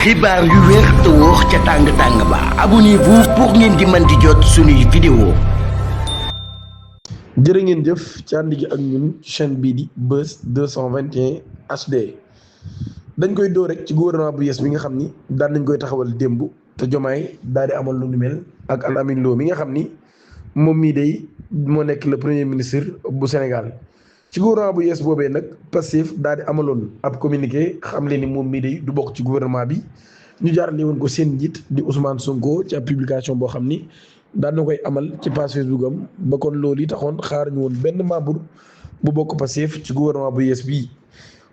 xibaar yu wér te wóor ca tàng-tàng ba abonnez-vous pour ngeen di mën di jot suñuy vidéo. jërë ngeen jëf ci ànd gi ak ñun chaîne bii di Buzz 221 HD dañ koy door rek ci gouvernement bu yees bi nga xam ni daan nañ koy taxawal démb te Diomaye daal di amal lu nu mel ak Al Amine Lo mi nga xam ni moom mii day moo nekk le premier ministre bu Sénégal. ci gouvernement bu yees boobee nag Pastef daal di amaloon ab communiqué xam leen ni moom mii day du bokk ci gouvernement bi ñu jaarale woon ko seen njiit di Ousmane Sonko ci ab publication boo xam ni daan na koy amal ci page Facebook am ba kon loolu yi taxoon xaar ñu woon benn membre bu bokk Pastef ci gouvernement bu yees bii.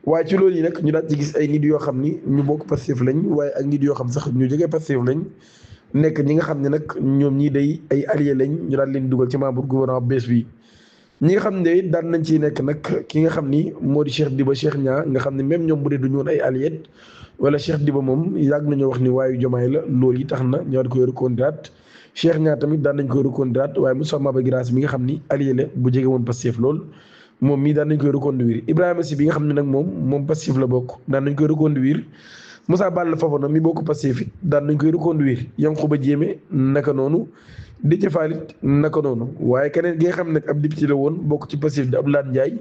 waaye ci loolu yi nag ñu daal ci gis ay nit yoo xam ni ñu bokk Pastef lañ waaye ak nit yoo xam sax ñu jógee Pastef lañ nekk ñi nga xam ne nag ñoom ñii day ay alliés lañ ñu daal leen dugal ci membre gouvernement bu bees bii. ñi nga xam ne daan nañ ciy nekk nag ki nga xam ni moo di Cheikh Diba Cheikh Niang nga xam ne même ñoom bu dee du ñu woon ay alliés wala Cheikh Diba moom yàgg nañoo wax ni waayu Diomaye la loolu yi tax na ñoo di koy reconduiraat Cheikh Niang tamit daan nañ koy reconduiraat waaye Moussa Maba Guirassy mi nga xam ni allié la bu jege woon Pastef lool moom mii daan nañ koy reconduire Ibrahima Sy bi nga xam ne nag moom Pastef la bokk daan nañ koy reconduire Moussa Balla Fofana mi bokk Pastef it daan nañ koy reconduire Yankhoba Diémé naka noonu Déthié Fall it naka noonu waaye keneen gi nga xam ne nag ab député la woon bokk ci Pastef di Abdoulaye Ndiaye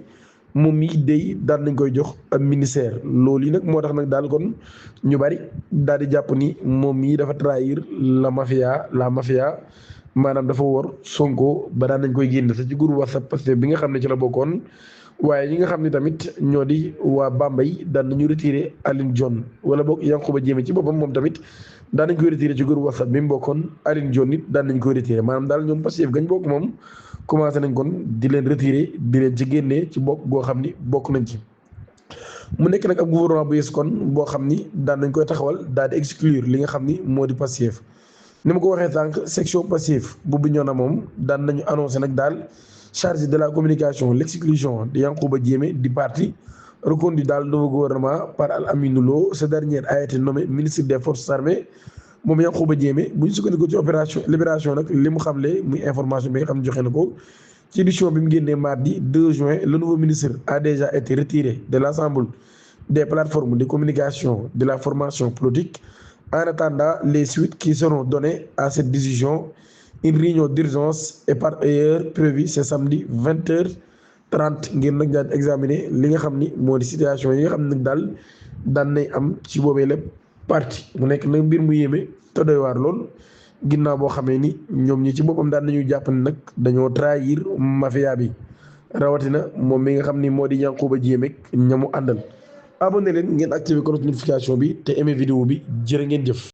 moom mii day daan nañ koy jox ab ministère loolu yi nag moo tax nag daal kon ñu bari daal di jàpp ni moom mii dafa trahir la mafia maanaam dafa wor Sonko ba daan nañ koy génne sa ci groupe WhatsApp Pastef bi nga xam ne ci la bokkoon. waaye ñi nga xam ne tamit ñoo di waa Bambey daan nañu retiré Aline Dione wala boog Yankhoba Diémé ci boppam moom tamit daan nañ koy retiré ci groupe WhatsApp bi mu bokkoon Aline Dione it daan nañ koy retiré maanaam daal ñoom Pastef gañ bokk moom commencé nañ kon di leen retiré di leen ci génnee ci bokk goo xam ni bokk nañ ci. mu nekk nag ab gouvernement bu yees kon boo xam ni daan nañ koy taxawal daal di exclure li nga xam ni moo di Pastef ni ma ko waxee sànq section Pastef bu Bignona moom daan nañu annoncé nag daal. chargé de la communication l'exclusion de Yankhoba Diémé du parti reconduit dans le nouveau gouvernement par Al Amine Lo. Ce dernier a été nommé ministre des forces armées moom Yankhoba Diémé bu ñu sukkandiku ci opération libération nag li mu xamle muy information bi nga xam joxe na ko ci édition bi mu génnee mardi 2 juin le nouveau ministre a déjà été retiré de l'ensemble des plateformes de communication de la formation politique en attendant les suites qui seront données à cette décision. Une réunion d'urgence est par ailleurs prévue ce samedi 20h30 ngir nag daan examiner li nga xam ni moo di situation yi nga xam ne nag daal daan nay am ci boobee lépp parti mu nekk nag mbir mu yéeme te doy waar lool ginnaaw boo xamee ni ñoom ñi ci boppam daan nañu jàpp ne nag dañoo trahir mafia bi rawatina moom mi nga xam ni moo di Yankhoba Diémé ñamu àndal. abonné leen ngeen activé cloche notification bi te aimé vidéo bi jërë ngeen jëf.